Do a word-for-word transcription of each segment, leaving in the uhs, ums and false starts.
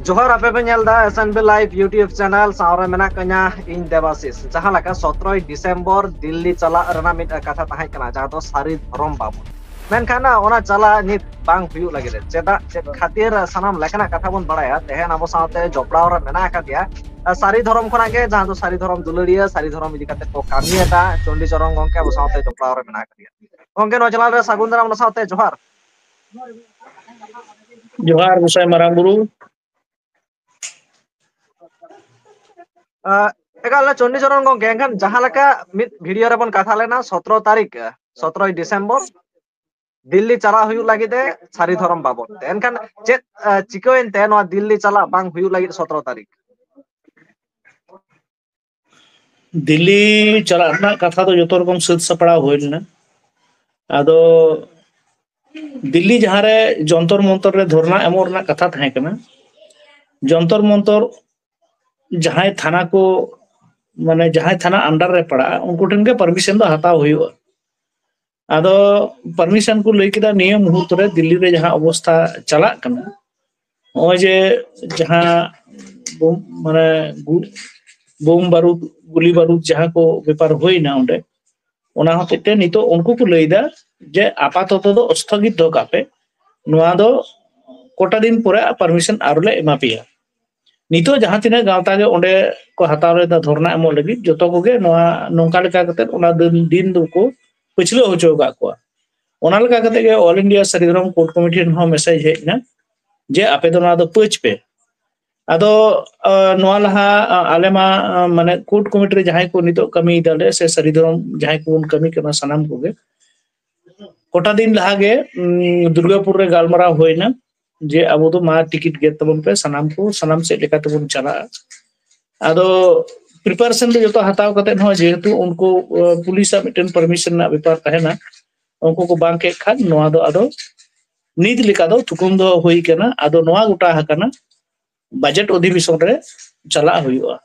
ᱡᱚᱦᱟᱨ, ᱟᱯᱮ ᱯᱮ ᱧᱮᱞ ᱮᱫᱟ S N B Live YouTube channel, ᱥᱟᱶᱨᱮ ᱢᱮᱱᱟᱜ ᱠᱚᱧᱟ ᱤᱧ ᱫᱮᱵᱟᱥᱤᱥ᱾ ᱡᱟᱦᱟᱸ ᱞᱮᱠᱟ ᱥᱚᱛᱨᱚᱭ ᱰᱤᱥᱮᱢᱵᱚᱨ ᱫᱤᱞᱞᱤ ᱪᱟᱞᱟᱜ ᱨᱮᱱᱟᱜ ᱢᱤᱫ ᱠᱟᱛᱷᱟ ᱛᱟᱦᱮᱸ ᱠᱟᱱᱟ, ᱡᱟᱦᱟᱸ ᱫᱚ ᱥᱟᱹᱨᱤ ᱫᱷᱚᱨᱚᱢ ᱵᱟᱵᱚᱛ, ᱢᱮᱱᱠᱷᱟᱱ ᱚᱱᱟ ᱪᱟᱞᱟᱜ ᱱᱤᱛ ᱵᱟᱝ ᱦᱩᱭᱩᱜ ᱞᱟᱹᱜᱤᱫ᱾ ᱪᱮᱫᱟᱜ, ᱪᱮᱫ ᱠᱷᱟᱹᱛᱤᱨ, ᱥᱟᱱᱟᱢ ᱞᱮᱠᱟᱱᱟᱜ ᱠᱟᱛᱷᱟ ᱵᱚᱱ ᱵᱟᱲᱟᱭᱟ᱾ ᱛᱮᱦᱮᱧ ᱟᱵᱚ ᱥᱟᱶᱛᱮ ᱡᱚᱯᱲᱟᱣ ᱨᱮ ᱢᱮᱱᱟᱜ ᱟᱠᱟᱫᱮᱭᱟ ᱥᱟᱹᱨᱤ ᱫᱷᱚᱨᱚᱢ ᱠᱷᱚᱱᱟᱜ ᱜᱮ, ᱡᱟᱦᱟᱸ ᱫᱚ ᱥᱟᱹᱨᱤ ᱫᱷᱚᱨᱚᱢ ᱫᱩᱞᱟᱹᱲᱤᱭᱟᱹ, ᱥᱟᱹᱨᱤ ᱫᱷᱚᱨᱚᱢ ᱤᱫᱤ ᱠᱟᱛᱮ ᱠᱚ ᱠᱟᱹᱢᱤᱭᱮᱫᱟ, ᱪᱚᱱᱰᱤ ᱪᱚᱨᱚᱱ ᱜᱚᱝᱠᱮ ᱟᱵᱚ ᱥᱟᱶᱛᱮ ᱡᱚᱯᱲᱟᱣ ᱨᱮ ᱢᱮᱱᱟᱜ ᱟᱠᱟᱫᱮᱭᱟ᱾ ᱜᱚᱝᱠᱮ, ᱱᱚᱣᱟ ᱪᱮᱱᱮᱞ ᱨᱮ ᱥᱟᱹᱜᱩᱱ ᱫᱟᱨᱟᱢ, ᱚᱱᱟ ᱥᱟᱶᱛᱮ ᱡᱚᱦᱟᱨ᱾ ᱡᱚᱦᱟᱨ ᱜᱚᱸᱥᱟᱭ ᱢᱟᱨᱟᱝ ᱵᱩᱨᱩ᱾ ᱟᱸ, ᱮᱠᱟᱞ, ᱪᱚᱱᱰᱤ ᱪᱚᱨᱚᱱ ᱜᱚᱝᱠᱮ, ᱮᱱᱠᱷᱟᱱ ᱡᱟᱦᱟᱸ ᱞᱮᱠᱟ ᱢᱤᱫ ᱵᱷᱤᱰᱤᱭᱳ ᱨᱮᱵᱚᱱ ᱠᱟᱛᱷᱟ ᱞᱮᱱᱟ, ᱥᱚᱛᱨᱚ ᱛᱟᱹᱨᱤᱠᱷ, ᱥᱚᱛᱨᱚᱭ ᱰᱤᱥᱮᱢᱵᱚᱨ ᱫᱤᱞᱞᱤ ᱪᱟᱞᱟᱜ ᱦᱩᱭᱩᱜ ᱞᱟᱹᱜᱤᱫ ᱮ ᱥᱟᱹᱨᱤ ᱫᱷᱚᱨᱚᱢ ᱵᱟᱵᱚᱛ ᱛᱮ᱾ ᱮᱱᱠᱷᱟᱱ ᱪᱮᱫ, ᱟᱸ, ᱪᱤᱠᱟᱹᱭᱮᱱ ᱛᱮ ᱱᱚᱣᱟ ᱫᱤᱞᱞᱤ ᱪᱟᱞᱟᱜ ᱵᱟᱝ ᱦᱩᱭᱩᱜ ᱞᱟᱹᱜᱤᱫ ᱥᱚᱛᱨᱚ ᱛᱟᱹᱨᱤᱠᱷ? ᱫᱤᱞᱞᱤ ᱪᱟᱞᱟᱜ ᱨᱮᱱᱟᱜ ᱠᱟᱛᱷᱟ ᱫᱚ ᱡᱚᱛᱚ ᱨᱚᱠᱚᱢ ᱥᱟᱹᱛ ᱥᱟᱯᱲᱟᱣ ᱦᱩᱭ ᱞᱮᱱᱟ᱾ ᱟᱫᱚ ᱫᱤᱞᱞᱤ ᱡᱟᱦᱟᱸᱨᱮ ᱡᱚᱱᱛᱚᱨ ᱢᱚᱱᱛᱚᱨ ᱨᱮ ᱫᱷᱚᱨᱱᱟ ᱮᱢᱚᱜ ᱨᱮᱱᱟᱜ ᱠᱟᱛᱷᱟ ᱛᱟᱦᱮᱸ ᱠᱟᱱᱟ, ᱡᱚᱱᱛᱚᱨ ᱢᱚᱱᱛᱚᱨ ᱡᱟᱦᱟᱸᱭ ᱛᱷᱟᱱᱟ ᱠᱚ, ᱢᱟᱱᱮ ᱡᱟᱦᱟᱸᱭ ᱛᱷᱟᱱᱟ under ᱨᱮ ᱯᱟᱲᱟᱜᱼᱟ, ᱩᱱᱠᱩ ᱴᱷᱮᱱ ᱜᱮ permission ᱫᱚ ᱦᱟᱛᱟᱣ ᱦᱩᱭᱩᱜᱼᱟ᱾ ᱟᱫᱚ permission ᱠᱚ ᱞᱟᱹᱭ ᱠᱮᱫᱟ, ᱱᱤᱭᱟᱹ ᱢᱩᱦᱩᱨᱛᱚ ᱨᱮ ᱫᱤᱞᱞᱤ ᱨᱮ ᱡᱟᱦᱟᱸ ᱚᱵᱚᱥᱛᱷᱟ ᱪᱟᱞᱟᱜ ᱠᱟᱱᱟ, ᱱᱚᱜᱼᱚᱭ ᱡᱮ ᱡᱟᱦᱟᱸ ᱵᱳᱢ, ᱢᱟᱱᱮ ᱜᱩ-, ᱵᱳᱢ ᱵᱟᱹᱨᱩᱫ, ᱜᱩᱞᱤ ᱵᱟᱹᱨᱩᱫ ᱡᱟᱦᱟᱸ ᱠᱚ ᱵᱮᱯᱟᱨ ᱦᱩᱭᱱᱟ ᱚᱸᱰᱮ, ᱚᱱᱟ ᱦᱚᱛᱮᱡ ᱛᱮ ᱱᱤᱛᱚᱜ ᱩᱱᱠᱩ ᱠᱚ ᱞᱟᱹᱭᱫᱟ ᱡᱮ ᱟᱯᱟᱛᱚᱛᱚ ᱫᱚ ᱚᱥᱛᱷᱚᱜᱤᱛ ᱫᱚᱦᱚ ᱠᱟᱜ ᱯᱮ, ᱱᱚᱣᱟ ᱫᱚ ᱠᱚᱴᱟ ᱫᱤᱱ ᱯᱚᱨᱮ permission ᱟᱨᱚ ᱞᱮ ᱮᱢᱟ ᱯᱮᱭᱟ᱾ ᱱᱤᱛᱚᱜ ᱡᱟᱦᱟᱸ ᱛᱤᱱᱟᱹᱜ ᱜᱟᱶᱛᱟ ᱜᱮ ᱚᱸᱰᱮ ᱠᱚ ᱦᱟᱛᱟᱣ ᱞᱮᱫᱟ ᱫᱷᱚᱨᱱᱟ ᱮᱢᱚᱜ ᱞᱟᱹᱜᱤᱫ, ᱡᱚᱛᱚ ᱠᱚᱜᱮ ᱱᱚᱣᱟ ᱱᱚᱝᱠᱟ ᱞᱮᱠᱟ ᱠᱟᱛᱮ ᱚᱱᱟ ᱫᱤᱱ, ᱫᱤᱱ ᱫᱚᱠᱚ ᱯᱟᱹᱪᱷᱞᱟᱹᱣ ᱦᱚᱪᱚ ᱟᱠᱟᱫ ᱠᱚᱣᱟ᱾ ᱚᱱᱟ ᱞᱮᱠᱟ ᱠᱟᱛᱮ ᱜᱮ All India ᱥᱟᱹᱨᱤ ᱫᱷᱚᱨᱚᱢ ᱠᱳᱰ ᱠᱚᱢᱤᱴᱤ ᱴᱷᱮᱱ ᱦᱚᱸ message ᱦᱮᱡ ᱮᱱᱟ ᱡᱮ ᱟᱯᱮ ᱫᱚ ᱱᱚᱣᱟ ᱫᱚ ᱯᱟᱹᱪ ᱯᱮ᱾ ᱟᱫᱚ, ᱟ, ᱱᱚᱣᱟ ᱞᱟᱦᱟ, ᱟ, ᱟᱞᱮ ᱢᱟ, ᱟ, ᱢᱟᱱᱮ ᱠᱳᱰ ᱠᱚᱢᱤᱴᱤ ᱨᱮ ᱡᱟᱦᱟᱸᱭ ᱠᱚ ᱱᱤᱛᱚᱜ ᱠᱟᱹᱢᱤᱭᱮᱫᱟ ᱞᱮ ᱥᱮ ᱥᱟᱹᱨᱤ ᱫᱷᱚᱨᱚᱢ ᱡᱟᱦᱟᱸᱭ ᱠᱚᱵᱚᱱ ᱠᱟᱹᱢᱤ ᱠᱟᱱᱟ ᱥᱟᱱᱟᱢ ᱠᱚᱜᱮ, ᱠᱚᱴᱟ ᱫᱤᱱ ᱞᱟᱦᱟ ᱜᱮ, ᱩᱢ, ᱫᱩᱨᱜᱟᱯᱩᱨ ᱨᱮ ᱜᱟᱞᱢᱟᱨᱟᱣ ᱦᱩᱭᱱᱟ ᱡᱮ ᱟᱵᱚ ᱫᱚ ᱢᱟ ᱴᱤᱠᱤᱴ ᱜᱮᱫ ᱛᱟᱵᱚᱱ ᱯᱮ, ᱥᱟᱱᱟᱢ ᱠᱚ ᱥᱟᱱᱟᱢ ᱥᱮᱫ ᱞᱮᱠᱟ ᱛᱮᱵᱚᱱ ᱪᱟᱞᱟᱜᱼᱟ᱾ ᱟᱫᱚ preparation ᱫᱚ ᱡᱚᱛᱚ ᱦᱟᱛᱟᱣ ᱠᱟᱛᱮ ᱦᱚᱸ ᱡᱮᱦᱮᱛᱩ ᱩᱱᱠᱩ, ᱟ, ᱯᱩᱞᱤᱥᱟᱜ ᱢᱤᱫᱴᱮᱱ permission ᱨᱮᱱᱟᱜ ᱵᱮᱯᱟᱨ ᱛᱟᱦᱮᱱᱟ, ᱩᱱᱠᱩ ᱠᱚ ᱵᱟᱝ ᱠᱮᱫ ᱠᱷᱟᱱ ᱱᱚᱣᱟ ᱫᱚ ᱟᱫᱚ ᱱᱤᱛ ᱞᱮᱠᱟ ᱫᱚ ᱛᱷᱩᱠᱩᱢ ᱫᱚᱦᱚ ᱦᱩᱭ ᱠᱟᱱᱟ᱾ ᱟᱫᱚ ᱱᱚᱣᱟ ᱜᱚᱴᱟ ᱟᱠᱟᱱᱟ ᱵᱟᱡᱮᱴ ᱚᱫᱷᱤᱵᱮᱥᱚᱱ ᱨᱮ ᱪᱟᱞᱟᱜ ᱦᱩᱭᱩᱜᱼᱟ᱾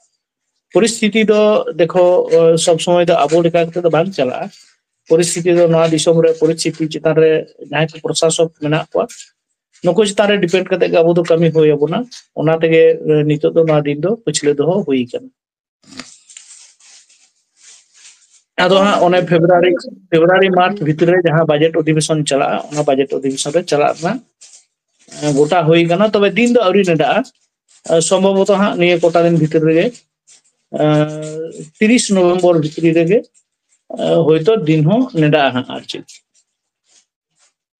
ᱯᱚᱨᱤᱥᱛᱷᱤᱛᱤ ᱫᱚ ᱫᱮᱠᱷᱚ, ᱥᱚᱵ ᱥᱚᱢᱚᱭ ᱫᱚ ᱟᱵᱚ ᱞᱮᱠᱟ ᱠᱟᱛᱮ ᱫᱚ ᱵᱟᱝ ᱪᱟᱞᱟᱜᱼᱟ᱾ ᱯᱚᱨᱤᱥᱛᱷᱤᱛᱤ ᱫᱚ ᱱᱚᱣᱟ ᱫᱤᱥᱚᱢ ᱨᱮ ᱯᱚᱨᱤᱥᱛᱷᱤᱛᱤ ᱪᱮᱛᱟᱱ ᱨᱮ ᱡᱟᱦᱟᱸᱭ ᱠᱚ ᱯᱨᱚᱥᱟᱥᱚᱠ ᱢᱮᱱᱟᱜ ᱠᱚᱣᱟ, ᱱᱩᱠᱩ ᱪᱮᱛᱟᱱ ᱨᱮ ᱰᱤᱯᱮᱱᱰ ᱠᱟᱛᱮ ᱜᱮ ᱟᱵᱚ ᱫᱚ ᱠᱟᱹᱢᱤ ᱦᱩᱭ ᱟᱵᱚᱱᱟ᱾ ᱚᱱᱟ ᱛᱮᱜᱮ ᱱᱤᱛᱚᱜ ᱫᱚ ᱱᱚᱣᱟ ᱫᱤᱱ ᱫᱚ ᱯᱟᱹᱪᱷᱞᱟᱹ ᱫᱚᱦᱚ ᱦᱩᱭ ᱟᱠᱟᱱᱟ᱾ ᱟᱫᱚ ᱦᱟᱸᱜ ᱚᱱᱮ ᱯᱷᱮᱵᱽᱨᱩᱣᱟᱨᱤ ᱯᱷᱮᱵᱽᱨᱩᱣᱟᱨᱤ ᱢᱟᱨᱪ ᱵᱷᱤᱛᱨᱤ ᱨᱮ ᱡᱟᱦᱟᱸ ᱵᱟᱡᱮᱴ ᱚᱫᱷᱤᱵᱮᱥᱚᱱ ᱪᱟᱞᱟᱜᱼᱟ, ᱚᱱᱟ ᱵᱟᱡᱮᱴ ᱚᱫᱷᱤᱵᱮᱥᱚᱱ ᱨᱮ ᱪᱟᱞᱟᱜ ᱨᱮᱱᱟᱜ ᱜᱚᱴᱟ ᱦᱩᱭ ᱟᱠᱟᱱᱟ᱾ ᱛᱚᱵᱮ ᱫᱤᱱ ᱫᱚ ᱟᱹᱣᱨᱤ ᱱᱮᱰᱟᱜᱼᱟ᱾ ᱥᱚᱢᱵᱷᱚᱵᱚᱛᱚ ᱦᱟᱸᱜ ᱱᱤᱭᱟᱹ ᱠᱚᱴᱟ ᱫᱤᱱ ᱵᱷᱤᱛᱤᱨ ᱨᱮᱜᱮ, ᱛᱤᱨᱤᱥ ᱱᱚᱵᱷᱮᱢᱵᱚᱨ ᱵᱷᱤᱛᱨᱤ ᱨᱮᱜᱮ ᱦᱚᱭᱛᱚ ᱫᱤᱱ ᱦᱚᱸ ᱱᱮᱰᱟᱜᱼᱟ ᱦᱟᱸᱜ᱾ ᱟᱨ ᱪᱮᱫ,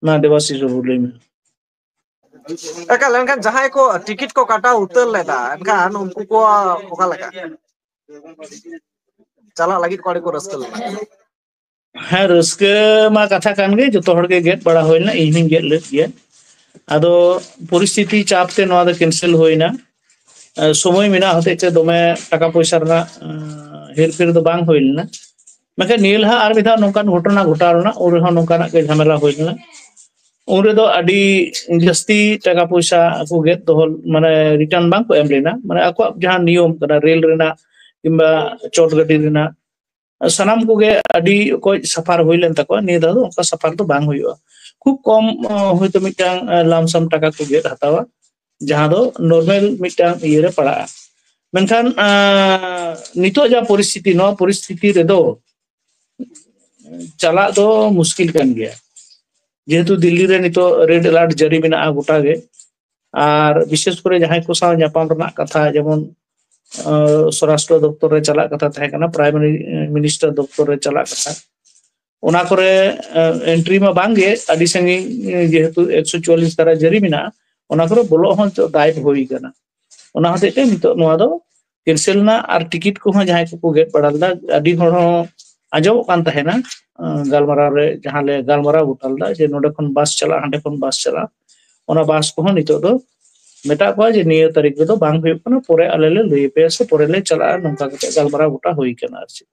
ᱢᱟ ᱫᱮᱵᱟᱥᱤᱥ ᱵᱟᱹᱵᱩ, ᱞᱟᱹᱭ ᱢᱮ᱾ ᱮᱠᱟᱞ᱾ ᱮᱱᱠᱷᱟᱱ ᱡᱟᱦᱟᱸᱭ ᱠᱚ ᱴᱤᱠᱤᱴ ᱠᱚ ᱠᱟᱴᱟᱣ ᱩᱛᱟᱹᱨ ᱞᱮᱫᱟ, ᱮᱱᱠᱷᱟᱱ ᱩᱱᱠᱩ ᱠᱚ ᱚᱠᱟ ᱞᱮᱠᱟ ᱪᱟᱞᱟᱜ ᱞᱟᱹᱜᱤᱫ ᱠᱚ ᱟᱹᱰᱤ ᱠᱚ ᱨᱟᱹᱥᱠᱟᱹ ᱞᱮᱱᱟ? ᱦᱮᱸ, ᱨᱟᱹᱥᱠᱟᱹ ᱢᱟ ᱠᱟᱛᱷᱟ ᱠᱟᱱ ᱜᱮ, ᱡᱚᱛᱚ ᱦᱚᱲ ᱜᱮ ᱜᱮᱫ ᱵᱟᱲᱟ ᱦᱩᱭ ᱞᱮᱱᱟ, ᱤᱧ ᱦᱚᱸᱧ ᱜᱮᱫ ᱞᱮᱫ ᱜᱮᱭᱟ᱾ ᱟᱫᱚ ᱯᱚᱨᱤᱥᱛᱷᱤᱛᱤ ᱪᱟᱯ ᱛᱮ ᱱᱚᱣᱟ ᱫᱚ ᱠᱮᱱᱥᱮᱞ ᱦᱩᱭᱱᱟ᱾ ᱥᱚᱢᱚᱭ ᱢᱮᱱᱟᱜ ᱦᱚᱛᱮᱡ ᱛᱮ ᱫᱚᱢᱮ ᱴᱟᱠᱟ ᱯᱚᱭᱥᱟ ᱨᱮᱱᱟᱜ ᱦᱮᱨᱯᱷᱮᱨ ᱫᱚ ᱵᱟᱝ ᱦᱩᱭ ᱞᱮᱱᱟ᱾ ᱢᱮᱱᱠᱷᱟᱱ ᱱᱤᱭᱟᱹ ᱞᱟᱦᱟ ᱟᱨ ᱢᱤᱫ ᱫᱷᱟᱣ ᱱᱚᱝᱠᱟᱱ ᱜᱷᱚᱴᱚᱱᱟ ᱜᱷᱚᱴᱟᱣ ᱞᱮᱱᱟ, ᱩᱱ ᱨᱮᱦᱚᱸ ᱱᱚᱝᱠᱟᱱᱟᱜ ᱜᱮ ᱡᱷᱟᱢᱮᱞᱟ ᱦᱩᱭ ᱞᱮᱱᱟ᱾ ᱩᱱ ᱨᱮᱫᱚ ᱟᱹᱰᱤ ᱡᱟᱹᱥᱛᱤ ᱴᱟᱠᱟ ᱯᱚᱭᱥᱟ ᱠᱚ ᱜᱮᱫ ᱫᱚᱦᱚ, ᱢᱟᱱᱮ ᱨᱤᱴᱟᱨᱱ ᱵᱟᱝ ᱠᱚ ᱮᱢ ᱞᱮᱱᱟ, ᱢᱟᱱᱮ ᱟᱠᱚᱣᱟᱜ ᱡᱟᱦᱟᱸ ᱱᱤᱭᱚᱢ ᱠᱟᱱᱟ ᱨᱮᱞ ᱨᱮᱱᱟᱜ ᱠᱤᱝᱵᱟ ᱪᱚᱴ ᱜᱟᱹᱰᱤ ᱨᱮᱱᱟᱜ, ᱥᱟᱱᱟᱢ ᱠᱚᱜᱮ ᱟᱹᱰᱤ ᱚᱠᱚᱡ ᱥᱟᱯᱷᱟᱨ ᱦᱩᱭ ᱞᱮᱱ ᱛᱟᱠᱚᱣᱟ᱾ ᱱᱤᱭᱟᱹ ᱫᱷᱟᱣ ᱫᱚ ᱚᱱᱠᱟ ᱥᱟᱯᱷᱟᱨ ᱫᱚ ᱵᱟᱝ ᱦᱩᱭᱩᱜᱼᱟ᱾ ᱠᱷᱩᱵ ᱠᱚᱢ ᱦᱚᱭᱛᱳ ᱢᱤᱫᱴᱟᱝ ᱞᱟᱢᱥᱟᱢ ᱴᱟᱠᱟ ᱠᱚ ᱜᱮᱫ ᱦᱟᱛᱟᱣᱟ, ᱡᱟᱦᱟᱸ ᱫᱚ ᱱᱚᱨᱢᱟᱞ ᱢᱤᱫᱴᱟᱝ ᱤᱭᱟᱹ ᱨᱮ ᱯᱟᱲᱟᱜᱼᱟ᱾ ᱢᱮᱱᱠᱷᱟᱱ ᱱᱤᱛᱚᱜ ᱡᱟ ᱯᱚᱨᱤᱥᱛᱷᱤᱛᱤ, ᱱᱚᱣᱟ ᱯᱚᱨᱤᱥᱛᱷᱤᱛᱤ ᱨᱮᱫᱚ ᱪᱟᱞᱟᱜ ᱫᱚ ᱢᱩᱥᱠᱤᱞ ᱠᱟᱱ ᱜᱮᱭᱟ, ᱡᱮᱦᱮᱛᱩ ᱫᱤᱞᱞᱤ ᱨᱮ ᱱᱤᱛᱚᱜ ᱨᱮᱰ ᱮᱞᱟᱨᱴ ᱡᱟᱹᱨᱤ ᱢᱮᱱᱟᱜᱼᱟ ᱜᱚᱴᱟ ᱜᱮ᱾ ᱟᱨ ᱵᱤᱥᱮᱥ ᱠᱚᱨᱮ ᱡᱟᱦᱟᱸᱭ ᱠᱚ ᱥᱟᱶ ᱧᱟᱯᱟᱢ ᱨᱮᱱᱟᱜ ᱠᱟᱛᱷᱟ, ᱡᱮᱢᱚᱱ ᱥᱚᱨᱟᱥᱴᱨᱚ ᱫᱚᱯᱛᱚᱨ ᱨᱮ ᱪᱟᱞᱟᱜ ᱠᱟᱛᱷᱟ ᱛᱟᱦᱮᱸ ᱠᱟᱱᱟ, ᱯᱨᱟᱭᱢᱟᱨᱤ ᱢᱤᱱᱤᱥᱴᱟᱨ ᱫᱚᱯᱛᱚᱨ ᱨᱮ ᱪᱟᱞᱟᱜ ᱠᱟᱛᱷᱟ, ᱚᱱᱟ ᱠᱚᱨᱮ ᱮᱱᱴᱨᱤ ᱢᱟ ᱵᱟᱝᱜᱮ, ᱟᱹᱰᱤ ᱥᱟᱺᱜᱤᱧ, ᱡᱮᱦᱮᱛᱩ ᱮᱠᱥᱚ ᱪᱩᱣᱟᱞᱞᱤᱥ ᱫᱷᱟᱨᱟ ᱡᱟᱹᱨᱤ ᱢᱮᱱᱟᱜᱼᱟ, ᱚᱱᱟ ᱠᱚᱨᱮ ᱵᱚᱞᱚᱜ ᱦᱚᱸ ᱱᱤᱛᱚᱜ ᱜᱟᱭᱤᱰ ᱦᱩᱭ ᱠᱟᱱᱟ᱾ ᱚᱱᱟ ᱦᱚᱛᱮᱡ ᱛᱮ ᱱᱤᱛᱚᱜ ᱱᱚᱣᱟ ᱫᱚ ᱠᱮᱱᱥᱮᱞ ᱮᱱᱟ᱾ ᱟᱨ ᱴᱤᱠᱤᱴ ᱠᱚᱦᱚᱸ ᱡᱟᱦᱟᱸᱭ ᱠᱚᱠᱚ ᱜᱮᱫ ᱵᱟᱲᱟ ᱞᱮᱫᱟ, ᱟᱹᱰᱤ ᱦᱚᱲ ᱦᱚᱸ ᱟᱸᱡᱚᱢᱚᱜ ᱠᱟᱱ ᱛᱟᱦᱮᱱᱟ ᱜᱟᱞᱢᱟᱨᱟᱣ ᱨᱮ, ᱡᱟᱦᱟᱸ ᱞᱮ ᱜᱟᱞᱢᱟᱨᱟᱣ ᱜᱚᱴᱟ ᱞᱮᱫᱟ ᱡᱮ ᱱᱚᱰᱮ ᱠᱷᱚᱱ ᱵᱟᱥ ᱪᱟᱞᱟᱜᱼᱟ, ᱦᱟᱸᱰᱮ ᱠᱷᱚᱱ ᱵᱟᱥ ᱪᱟᱞᱟᱜᱼᱟ, ᱚᱱᱟ ᱵᱟᱥ ᱠᱚᱦᱚᱸ ᱱᱤᱛᱚᱜ ᱫᱚ ᱢᱮᱛᱟᱜ ᱠᱚᱣᱟ ᱡᱮ ᱱᱤᱭᱟᱹ ᱛᱟᱹᱨᱤᱠᱷ ᱨᱮᱫᱚ ᱵᱟᱝ ᱦᱩᱭᱩᱜ ᱠᱟᱱᱟ, ᱯᱚᱨᱮ ᱟᱞᱮ ᱞᱮ ᱞᱟᱹᱭ ᱟᱯᱮᱭᱟ ᱥᱮ ᱯᱚᱨᱮ ᱞᱮ ᱪᱟᱞᱟᱜᱼᱟ, ᱱᱚᱝᱠᱟ ᱠᱟᱛᱮ ᱜᱟᱞᱢᱟᱨᱟᱣ ᱜᱚᱴᱟ ᱦᱩᱭ ᱠᱟᱱᱟ᱾ ᱟᱨ ᱪᱮᱫ,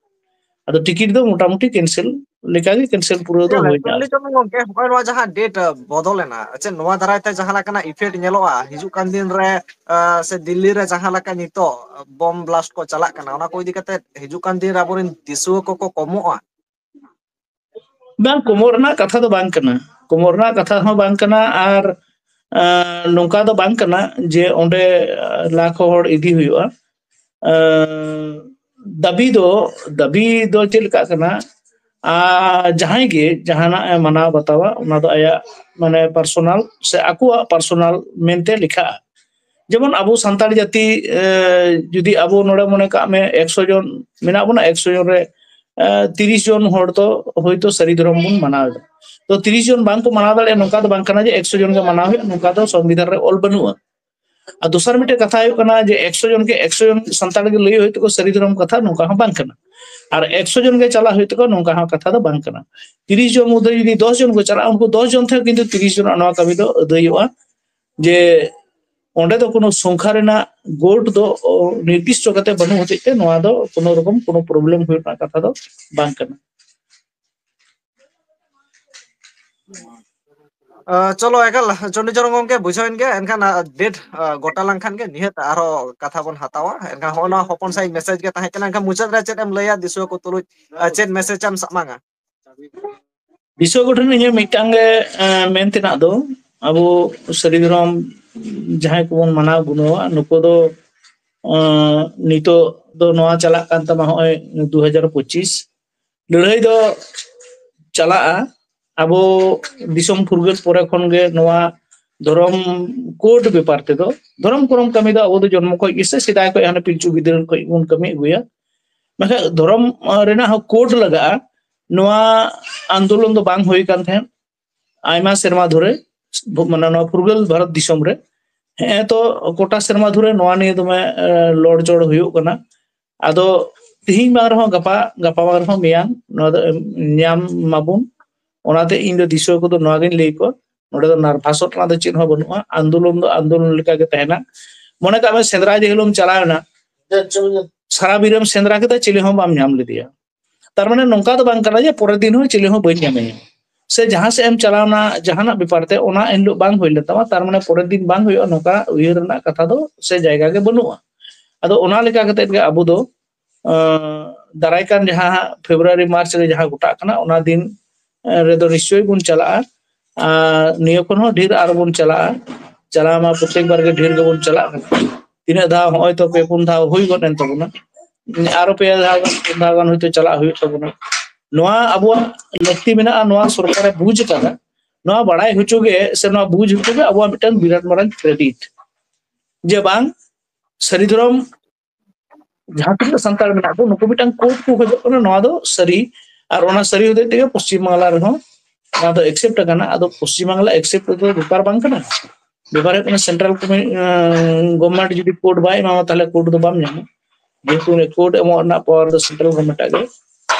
ᱟᱫᱚ ᱴᱤᱠᱤᱴ ᱫᱚ ᱢᱚᱴᱟᱢᱩᱴᱤ ᱠᱮᱱᱥᱮᱞ ᱞᱮᱠᱟᱜᱮ, ᱠᱮᱱᱥᱮᱞ ᱯᱩᱨᱟᱹᱣ ᱫᱚ ᱦᱩᱭᱱᱟ᱾ ᱜᱚᱝᱠᱮ, ᱦᱚᱸᱜᱼᱚᱭ ᱱᱚᱣᱟ ᱡᱟᱦᱟᱸ ᱰᱮᱴ ᱵᱚᱫᱚᱞ ᱮᱱᱟ, ᱪᱮᱫ ᱱᱚᱣᱟ ᱫᱟᱨᱟᱭ ᱛᱮ ᱡᱟᱦᱟᱸ ᱞᱮᱠᱟᱱᱟᱜ ᱤᱯᱷᱮᱠᱴ ᱧᱮᱞᱚᱜᱼᱟ ᱦᱤᱡᱩᱜ ᱠᱟᱱ ᱫᱤᱱ ᱨᱮ, ᱥᱮ ᱫᱤᱞᱞᱤ ᱨᱮ ᱡᱟᱦᱟᱸ ᱞᱮᱠᱟ ᱱᱤᱛᱚᱜ ᱵᱚᱢ ᱵᱞᱟᱥᱴ ᱠᱚ ᱪᱟᱞᱟᱜ ᱠᱟᱱᱟ, ᱚᱱᱟ ᱠᱚ ᱤᱫᱤ ᱠᱟᱛᱮ ᱦᱤᱡᱩᱜ ᱠᱟᱱ ᱫᱤᱱ ᱨᱮ ᱟᱵᱚᱨᱮᱱ ᱫᱤᱥᱩᱣᱟᱹ ᱠᱚᱠᱚ ᱠᱚᱢᱚᱜᱼᱟ? ᱵᱟᱝ, ᱠᱚᱢᱚᱜ ᱨᱮᱱᱟᱜ ᱠᱟᱛᱷᱟ ᱫᱚ ᱵᱟᱝ ᱠᱟᱱᱟ, ᱠᱚᱢᱚᱜ ᱨᱮᱱᱟᱜ ᱠᱟᱛᱷᱟ ᱦᱚᱸ ᱵᱟᱝ ᱠᱟᱱᱟ᱾ ᱟᱨ ᱱᱚᱝᱠᱟ ᱫᱚ ᱵᱟᱝ ᱠᱟᱱᱟ ᱡᱮ ᱚᱸᱰᱮ ᱞᱟᱠᱷ ᱦᱚᱲ ᱤᱫᱤ ᱦᱩᱭᱩᱜᱼᱟ᱾ ᱫᱟᱹᱵᱤ ᱫᱚ ᱫᱟᱹᱵᱤ ᱫᱚ ᱪᱮᱫ ᱞᱮᱠᱟᱜ ᱠᱟᱱᱟ? ᱟᱨ ᱡᱟᱦᱟᱸᱭ ᱜᱮ ᱡᱟᱦᱟᱱᱟᱜ ᱮ ᱢᱟᱱᱟᱣ ᱵᱟᱛᱟᱣᱟ, ᱚᱱᱟ ᱫᱚ ᱟᱭᱟᱜ ᱢᱟᱱᱮ ᱯᱟᱨᱥᱚᱱᱟᱞ ᱥᱮ ᱟᱠᱚᱣᱟᱜ ᱯᱟᱨᱥᱚᱱᱟᱞ ᱢᱮᱱᱛᱮ ᱞᱮᱠᱷᱟᱜᱼᱟ᱾ ᱡᱮᱢᱚᱱ ᱟᱵᱚ ᱥᱟᱱᱛᱟᱲ ᱡᱟᱹᱛᱤ ᱡᱩᱫᱤ ᱟᱵᱚ ᱱᱚᱰᱮ ᱢᱚᱱᱮ ᱠᱟᱜ ᱢᱮ ᱮᱠᱥᱚ ᱡᱚᱱ ᱢᱮᱱᱟᱜ ᱵᱚᱱᱟ, ᱮᱠᱥᱚ ᱡᱚᱱ ᱨᱮ ᱛᱤᱨᱤᱥ ᱡᱚᱱ ᱦᱚᱲ ᱫᱚ ᱦᱳᱭᱛᱳ ᱥᱟᱹᱨᱤ ᱫᱷᱚᱨᱚᱢ ᱵᱚᱱ ᱢᱟᱱᱟᱣ ᱮᱫᱟ᱾ ᱛᱚ ᱛᱤᱨᱤᱥ ᱡᱚᱱ ᱵᱟᱝ ᱠᱚ ᱢᱟᱱᱟᱣ ᱫᱟᱲᱮᱭᱟᱜᱼᱟ, ᱱᱚᱝᱠᱟ ᱫᱚ ᱵᱟᱝ ᱠᱟᱱᱟ ᱡᱮ ᱮᱠᱥᱚ ᱡᱚᱱ ᱜᱮ ᱢᱟᱱᱟᱣ ᱦᱩᱭᱩᱜᱼᱟ, ᱱᱚᱝᱠᱟ ᱫᱚ ᱥᱚᱝᱵᱤᱫᱷᱟᱱ ᱨᱮ ᱚᱞ ᱵᱟᱹᱱᱩᱜᱼᱟ᱾ ᱟᱨ ᱫᱚᱥᱟᱨ ᱢᱤᱫᱴᱮᱱ ᱠᱟᱛᱷᱟ ᱦᱩᱭᱩᱜ ᱠᱟᱱᱟ ᱡᱮ ᱮᱠᱥᱚ ᱡᱚᱱ ᱜᱮ ᱮᱠᱥᱚ ᱡᱚᱱ ᱥᱟᱱᱛᱟᱲ ᱜᱮ ᱞᱟᱹᱭ ᱦᱩᱭᱩᱜ ᱛᱟᱠᱚ ᱥᱟᱹᱨᱤ ᱫᱷᱚᱨᱚᱢ ᱠᱟᱛᱷᱟ, ᱱᱚᱝᱠᱟ ᱦᱚᱸ ᱵᱟᱝ ᱠᱟᱱᱟ᱾ ᱟᱨ ᱮᱠᱥᱚ ᱡᱚᱱ ᱜᱮ ᱪᱟᱞᱟᱜ ᱦᱩᱭᱩᱜ ᱛᱟᱠᱚ, ᱱᱚᱝᱠᱟ ᱦᱚᱸ ᱠᱟᱛᱷᱟ ᱫᱚ ᱵᱟᱝ ᱠᱟᱱᱟ᱾ ᱛᱤᱨᱤᱥ ᱡᱚᱱ ᱢᱚᱫᱽᱫᱷᱮ ᱡᱩᱫᱤ ᱫᱚᱥ ᱡᱚᱱ ᱠᱚ ᱪᱟᱞᱟᱜᱼᱟ, ᱩᱱᱠᱩ ᱫᱚᱥ ᱡᱚᱱ ᱛᱮᱦᱚᱸ ᱠᱤᱱᱛᱩ ᱛᱤᱨᱤᱥ ᱡᱚᱱᱟᱜ ᱱᱚᱣᱟ ᱠᱟᱹᱢᱤ ᱫᱚ ᱟᱹᱫᱟᱹᱭᱚᱜᱼᱟ᱾ ᱡᱮ ᱚᱸᱰᱮ ᱫᱚ ᱠᱳᱱᱳ ᱥᱚᱝᱠᱷᱟ ᱨᱮᱱᱟᱜ ᱜᱳᱴ ᱫᱚ ᱱᱤᱨᱫᱤᱥᱴᱚ ᱠᱟᱛᱮ ᱵᱟᱹᱱᱩᱜ ᱦᱚᱛᱮᱡ ᱛᱮ ᱱᱚᱣᱟ ᱫᱚ ᱠᱳᱱᱳ ᱨᱚᱠᱚᱢ ᱠᱳᱱᱳ ᱯᱨᱚᱵᱞᱮᱢ ᱦᱩᱭᱩᱜ ᱨᱮᱱᱟᱜ ᱠᱟᱛᱷᱟ ᱫᱚ ᱵᱟᱝ ᱠᱟᱱᱟ᱾ ᱪᱚᱞᱚ ᱮᱠᱟᱞ ᱪᱚᱱᱰᱤᱪᱚᱨᱚᱬ ᱜᱚᱝᱠᱮ ᱵᱩᱡᱷᱟᱹᱣᱮᱱ ᱜᱮᱭᱟ᱾ ᱮᱱᱠᱷᱟᱱ ᱰᱮᱴ ᱜᱚᱴᱟ ᱞᱮᱱᱠᱷᱟᱱ ᱜᱮ ᱱᱤᱦᱟᱹᱛ ᱟᱨᱦᱚᱸ ᱠᱟᱛᱷᱟ ᱵᱚᱱ ᱦᱟᱛᱟᱣᱟ᱾ ᱮᱱᱠᱷᱟᱱ ᱦᱚᱸᱜᱼᱚ ᱱᱚᱣᱟ ᱦᱚᱯᱚᱱ ᱥᱟᱺᱦᱤᱡ ᱢᱮᱥᱮᱡᱽ ᱜᱮ ᱛᱟᱦᱮᱸ ᱠᱟᱱᱟ᱾ ᱮᱱᱠᱷᱟᱱ ᱢᱩᱪᱟᱹᱫ ᱨᱮ ᱪᱮᱫ ᱮᱢ ᱞᱟᱹᱭᱟ ᱫᱤᱥᱩᱣᱟᱹ ᱠᱚ ᱛᱩᱞᱩᱡ, ᱪᱮᱫ ᱢᱮᱥᱮᱡᱽ ᱮᱢ ᱥᱟᱢᱟᱝᱟ? ᱫᱤᱥᱩᱣᱟᱹ ᱠᱚᱴᱷᱮᱱ ᱤᱧᱟᱹᱜ ᱢᱤᱫᱴᱟᱝ ᱜᱮ ᱢᱮᱱ ᱛᱮᱱᱟᱜ ᱫᱚ, ᱟᱵᱚ ᱥᱟᱹᱨᱤ ᱫᱷᱚᱨᱚᱢ ᱡᱟᱦᱟᱸᱭ ᱠᱚᱵᱚᱱ ᱢᱟᱱᱟᱣ ᱜᱩᱱᱟᱹᱣᱟ, ᱱᱩᱠᱩ ᱫᱚ ᱱᱤᱛᱚᱜ ᱫᱚ ᱱᱚᱣᱟ ᱪᱟᱞᱟᱜ ᱠᱟᱱ ᱛᱟᱢᱟ ᱦᱚᱸᱜᱼᱚᱭ ᱫᱩ ᱦᱟᱡᱟᱨ ᱯᱚᱸᱪᱤᱥ᱾ ᱞᱟᱹᱲᱦᱟᱹᱭ ᱫᱚ ᱪᱟᱞᱟᱜᱼᱟ᱾ ᱟᱵᱚ ᱫᱤᱥᱚᱢ ᱯᱷᱩᱨᱜᱟᱹᱞ ᱯᱚᱨᱮ ᱠᱷᱚᱱ ᱜᱮ ᱱᱚᱣᱟ ᱫᱷᱚᱨᱚᱢ ᱠᱳᱰ ᱵᱮᱯᱟᱨ ᱛᱮᱫᱚ, ᱫᱷᱚᱨᱚᱢ ᱠᱚᱨᱚᱢ ᱠᱟᱹᱢᱤ ᱫᱚ ᱟᱵᱚ ᱫᱚ ᱡᱚᱱᱢᱚ ᱠᱷᱚᱱ ᱜᱮ ᱥᱮ ᱥᱮᱫᱟᱭ ᱠᱷᱚᱱ ᱦᱟᱱᱮ ᱯᱤᱞᱪᱩ ᱵᱤᱫᱟᱹᱞ ᱠᱷᱚᱱ ᱵᱚᱱ ᱠᱟᱹᱢᱤ ᱟᱹᱜᱩᱭᱟ᱾ ᱢᱮᱱᱠᱷᱟᱱ ᱫᱷᱚᱨᱚᱢ ᱨᱮᱱᱟᱜ ᱦᱚᱸ ᱠᱳᱰ ᱞᱟᱜᱟᱜᱼᱟ᱾ ᱱᱚᱣᱟ ᱟᱱᱫᱳᱞᱚᱱ ᱫᱚ ᱵᱟᱝ ᱦᱩᱭ ᱠᱟᱱ ᱛᱟᱦᱮᱸᱫ ᱟᱭᱢᱟ ᱥᱮᱨᱢᱟ ᱫᱷᱚᱨᱮ, ᱢᱟᱱᱮ ᱱᱚᱣᱟ ᱯᱷᱩᱨᱜᱟᱹᱞ ᱵᱷᱟᱨᱚᱛ ᱫᱤᱥᱚᱢ ᱨᱮ᱾ ᱦᱮᱸ, ᱛᱚ ᱜᱚᱴᱟ ᱥᱮᱨᱢᱟ ᱫᱷᱚᱨᱮ ᱱᱚᱣᱟ ᱱᱤᱭᱮ ᱫᱚᱢᱮ ᱞᱚᱲ ᱡᱚᱲ ᱦᱩᱭᱩᱜ ᱠᱟᱱᱟ᱾ ᱟᱫᱚ ᱛᱤᱦᱤᱧ ᱵᱟᱝ ᱨᱮᱦᱚᱸ ᱜᱟᱯᱟ, ᱜᱟᱯᱟ ᱵᱟᱝ ᱨᱮᱦᱚᱸ ᱢᱮᱭᱟᱝ ᱱᱚᱣᱟ ᱫᱚ ᱧᱟᱢ ᱢᱟᱵᱚᱱ᱾ ᱚᱱᱟᱛᱮ ᱤᱧ ᱫᱚ ᱫᱤᱥᱩᱣᱟᱹ ᱠᱚᱫᱚ ᱱᱚᱣᱟ ᱜᱤᱧ ᱞᱟᱹᱭ ᱟᱠᱚᱣᱟ, ᱱᱚᱰᱮ ᱫᱚ ᱱᱟᱨᱵᱷᱟᱥᱚᱜ ᱨᱮᱱᱟᱜ ᱫᱚ ᱪᱮᱫ ᱦᱚᱸ ᱵᱟᱹᱱᱩᱜᱼᱟ᱾ ᱟᱱᱫᱳᱞᱚᱱ ᱫᱚ ᱟᱱᱫᱳᱞᱚᱱ ᱞᱮᱠᱟ ᱜᱮ ᱛᱟᱦᱮᱱᱟ᱾ ᱢᱚᱱᱮ ᱠᱟᱜ ᱢᱮ, ᱥᱮᱸᱫᱽᱨᱟ ᱡᱮ ᱦᱤᱞᱳᱜ ᱮᱢ ᱪᱟᱞᱟᱣ ᱮᱱᱟ, ᱥᱟᱨᱟ ᱵᱤᱨ ᱮᱢ ᱥᱮᱸᱫᱽᱨᱟ ᱠᱮᱫᱟ, ᱪᱤᱞᱤ ᱦᱚᱸ ᱵᱟᱢ ᱧᱟᱢ ᱞᱮᱫᱮᱭᱟ᱾ ᱛᱟᱨ ᱢᱟᱱᱮ ᱱᱚᱝᱠᱟ ᱫᱚ ᱵᱟᱝ ᱠᱟᱱᱟ ᱡᱮ ᱯᱚᱨᱮᱨ ᱫᱤᱱ ᱦᱚᱸ ᱪᱤᱞᱤ ᱦᱚᱸ ᱵᱟᱹᱧ ᱧᱟᱢᱮᱭᱟ, ᱥᱮ ᱡᱟᱦᱟᱸ ᱥᱮᱫ ᱮᱢ ᱪᱟᱞᱟᱣᱱᱟ ᱡᱟᱦᱟᱱᱟᱜ ᱵᱮᱯᱟᱨ ᱛᱮ, ᱚᱱᱟ ᱮᱱ ᱦᱤᱞᱳᱜ ᱵᱟᱝ ᱦᱩᱭ ᱞᱮᱱ ᱛᱟᱢᱟ, ᱛᱟᱨ ᱢᱟᱱᱮ ᱯᱚᱨᱮᱨ ᱫᱤᱱ ᱵᱟᱝ ᱦᱩᱭᱩᱜᱼᱟ, ᱱᱚᱝᱠᱟ ᱩᱭᱦᱟᱹᱨ ᱨᱮᱱᱟᱜ ᱠᱟᱛᱷᱟ ᱫᱚ ᱥᱮ ᱡᱟᱭᱜᱟ ᱜᱮ ᱵᱟᱹᱱᱩᱜᱼᱟ᱾ ᱟᱫᱚ ᱚᱱᱟ ᱞᱮᱠᱟ ᱠᱟᱛᱮ ᱜᱮ ᱟᱵᱚ ᱫᱚ ᱫᱟᱨᱟᱭ ᱠᱟᱱ ᱡᱟᱦᱟᱸ ᱦᱟᱸᱜ ᱯᱷᱮᱵᱽᱨᱩᱣᱟᱨᱤ ᱢᱟᱨᱪ ᱨᱮ ᱡᱟᱦᱟᱸ ᱜᱚᱴᱟᱜ ᱠᱟᱱᱟ, ᱚᱱᱟ ᱫᱤᱱ ᱨᱮᱫᱚ ᱱᱤᱥᱪᱳᱭ ᱵᱚᱱ ᱪᱟᱞᱟᱜᱼᱟ᱾ ᱟᱨ ᱱᱤᱭᱟᱹ ᱠᱷᱚᱱ ᱦᱚᱸ ᱰᱷᱮᱨ ᱟᱨᱚ ᱵᱚᱱ ᱪᱟᱞᱟᱜᱼᱟ᱾ ᱪᱟᱞᱟᱣ ᱢᱟ ᱯᱨᱚᱛᱮᱠ ᱵᱟᱨ ᱜᱮ ᱰᱷᱮᱨ ᱜᱮᱵᱚᱱ ᱪᱟᱞᱟᱜ ᱠᱟᱱᱟ᱾ ᱛᱤᱱᱟᱹᱜ ᱫᱷᱟᱣ, ᱦᱚᱸᱜᱼᱚᱭ ᱛᱚ ᱯᱮ ᱯᱩᱱ ᱫᱷᱟᱣ ᱦᱩᱭ ᱜᱚᱫ ᱮᱱ ᱛᱟᱵᱚᱱᱟ, ᱟᱨᱚ ᱯᱮ ᱫᱷᱟᱣ ᱜᱟᱱ, ᱯᱩᱱ ᱫᱷᱟᱣ ᱜᱟᱱ ᱦᱚᱭᱛᱳ ᱪᱟᱞᱟᱜ ᱦᱩᱭᱩᱜ ᱛᱟᱵᱚᱱᱟ᱾ ᱱᱚᱣᱟ ᱟᱵᱚᱣᱟᱜ ᱞᱟᱹᱠᱛᱤ ᱢᱮᱱᱟᱜᱼᱟ, ᱱᱚᱣᱟ ᱥᱚᱨᱠᱟᱨᱮ ᱵᱩᱡᱽ ᱟᱠᱟᱫᱟ᱾ ᱱᱚᱣᱟ ᱵᱟᱲᱟᱭ ᱦᱚᱪᱚ ᱜᱮ ᱥᱮ ᱱᱚᱣᱟ ᱵᱩᱡᱽ ᱦᱚᱪᱚ ᱜᱮ ᱟᱵᱚᱣᱟᱜ ᱢᱤᱫᱴᱟᱝ ᱵᱤᱨᱟᱴ ᱢᱟᱨᱟᱝ ᱠᱨᱮᱰᱤᱴ, ᱡᱮ ᱵᱟᱝ, ᱥᱟᱹᱨᱤ ᱫᱷᱚᱨᱚᱢ ᱡᱟᱦᱟᱸ ᱛᱤᱱᱟᱹᱜ ᱥᱟᱱᱛᱟᱲ ᱢᱮᱱᱟᱜ ᱠᱚ, ᱱᱩᱠᱩ ᱢᱤᱫᱴᱟᱝ ᱠᱳᱰ ᱠᱚ ᱠᱷᱚᱡᱚᱜ ᱠᱟᱱᱟ, ᱱᱚᱣᱟ ᱫᱚ ᱥᱟᱹᱨᱤ᱾ ᱟᱨ ᱚᱱᱟ ᱥᱟᱹᱨᱤ ᱦᱚᱛᱮᱡ ᱛᱮᱜᱮ ᱯᱚᱥᱪᱤᱢ ᱵᱟᱝᱞᱟ ᱨᱮᱦᱚᱸ ᱱᱚᱣᱟ ᱫᱚ ᱮᱠᱥᱮᱯᱴ ᱟᱠᱟᱱᱟ᱾ ᱟᱫᱚ ᱯᱚᱥᱪᱤᱢ ᱵᱟᱝᱞᱟ ᱮᱠᱥᱮᱯᱴ ᱫᱚ ᱵᱮᱯᱟᱨ ᱵᱟᱝ ᱠᱟᱱᱟ᱾ ᱵᱮᱯᱟᱨ ᱦᱩᱭᱩᱜ ᱠᱟᱱᱟ, ᱥᱮᱱᱴᱨᱟᱞ ᱜᱚᱵᱷᱚᱨᱱᱢᱮᱱᱴ ᱡᱩᱫᱤ ᱠᱳᱰ ᱵᱟᱭ ᱮᱢᱟᱢᱟ, ᱛᱟᱦᱚᱞᱮ ᱠᱳᱰ ᱫᱚ ᱵᱟᱢ ᱧᱟᱢᱟ, ᱡᱮᱦᱮᱛᱩ ᱩᱱᱤ ᱠᱳᱰ ᱮᱢᱚᱜ ᱨᱮᱱᱟᱜ ᱯᱟᱣᱟᱨ ᱫᱚ ᱥᱮᱱᱴᱨᱟᱞ ᱜᱚᱵᱷᱚᱨᱱᱢᱮᱱᱴ ᱟᱜ ᱜᱮ᱾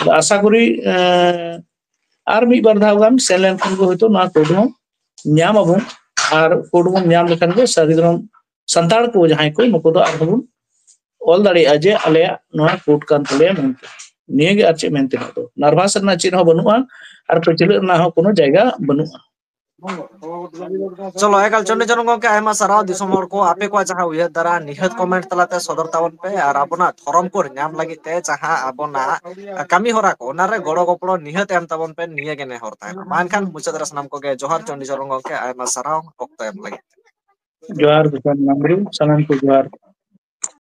ᱟᱫᱚ ᱟᱥᱟ ᱠᱚᱨᱤ, ᱮᱸ, ᱟᱨ ᱢᱤᱫ ᱵᱟᱨ ᱫᱷᱟᱣ ᱜᱟᱱ ᱥᱮᱱ ᱞᱮᱱᱠᱷᱟᱱ ᱜᱮ ᱦᱚᱭᱛᱳ ᱱᱚᱣᱟ ᱠᱳᱰ ᱦᱚᱸ ᱧᱟᱢ ᱟᱵᱚᱱ᱾ ᱟᱨ ᱠᱳᱰ ᱵᱚᱱ ᱧᱟᱢ ᱞᱮᱠᱷᱟᱱ ᱜᱮ ᱥᱟᱹᱨᱤ ᱫᱷᱚᱨᱚᱢ ᱥᱟᱱᱛᱟᱲ ᱠᱚ ᱡᱟᱦᱟᱸᱭ ᱠᱚ, ᱱᱩᱠᱩ ᱫᱚ ᱟᱨᱦᱚᱸ ᱵᱚᱱ ᱚᱞ ᱫᱟᱲᱮᱭᱟᱜᱼᱟ ᱡᱮ ᱟᱞᱮᱭᱟᱜ ᱱᱚᱣᱟ ᱠᱳᱰ ᱠᱟᱱ ᱛᱟᱞᱮᱭᱟ ᱢᱮᱱᱛᱮ᱾ ᱱᱤᱭᱟᱹ ᱜᱮ ᱟᱨ ᱪᱮᱫ ᱢᱮᱱ ᱛᱮᱱᱟᱜ ᱫᱚ᱾ ᱱᱟᱨᱵᱷᱟᱥ ᱨᱮᱱᱟᱜ ᱪᱮᱫ ᱦᱚᱸ ᱵᱟᱹᱱᱩᱜᱼᱟ, ᱟᱨ ᱯᱟᱹᱪᱷᱞᱟᱹᱜ ᱨᱮᱱᱟᱜ ᱦᱚᱸ ᱠᱳᱱᱳ ᱡᱟᱭᱜᱟ ᱵᱟᱹᱱᱩᱜᱼᱟ᱾ ᱪᱚᱞᱚ, ᱮᱠᱟᱞ ᱪᱚᱱᱰᱤ ᱪᱚᱨᱚᱱ ᱜᱚᱢᱠᱮ, ᱟᱭᱢᱟ ᱥᱟᱨᱦᱟᱣ᱾ ᱫᱤᱥᱚᱢ ᱦᱚᱲ ᱠᱚ ᱟᱯᱮ ᱠᱚᱣᱟᱜ ᱡᱟᱦᱟᱸ ᱩᱭᱦᱟᱹᱨ ᱫᱷᱟᱨᱟ, ᱱᱤᱦᱟᱹᱛ ᱠᱚᱢᱮᱱᱴ ᱛᱟᱞᱟᱛᱮ ᱥᱚᱫᱚᱨ ᱛᱟᱵᱚᱱ ᱯᱮ᱾ ᱟᱨ ᱟᱵᱚᱱᱟᱜ ᱫᱷᱚᱨᱚᱢ ᱠᱳᱰ ᱧᱟᱢ ᱞᱟᱹᱜᱤᱫ ᱛᱮ ᱡᱟᱦᱟᱸ ᱟᱵᱚᱱᱟᱜ ᱠᱟᱹᱢᱤ ᱦᱚᱨᱟ ᱠᱚ, ᱚᱱᱟᱨᱮ ᱜᱚᱲᱚ ᱜᱚᱯᱚᱲᱚ ᱱᱤᱦᱟᱹᱛ ᱮᱢ ᱛᱟᱵᱚᱱ ᱯᱮ, ᱱᱤᱭᱟᱹ ᱜᱮ ᱱᱮᱦᱚᱨ ᱛᱟᱦᱮᱱᱟ᱾ ᱢᱟ ᱮᱱᱠᱷᱟᱱ ᱢᱩᱪᱟᱹᱫ ᱨᱮ ᱥᱟᱱᱟᱢ ᱠᱚᱜᱮ ᱡᱚᱦᱟᱨ ᱪᱚᱱᱰᱤ ᱪᱚᱨᱚᱱ ᱜᱚᱢᱠᱮ, ᱟᱭᱢᱟ ᱥᱟᱨᱦᱟᱣ ᱚᱠᱛᱚ ᱮᱢ ᱞᱟᱹᱜᱤᱫ ᱛᱮ᱾ ᱡᱚᱦᱟᱨ ᱜᱮ ᱥᱟᱱᱟᱢ ᱠᱚ, ᱥᱟᱱᱟᱢ ᱠᱚ ᱡᱚᱦᱟᱨ᱾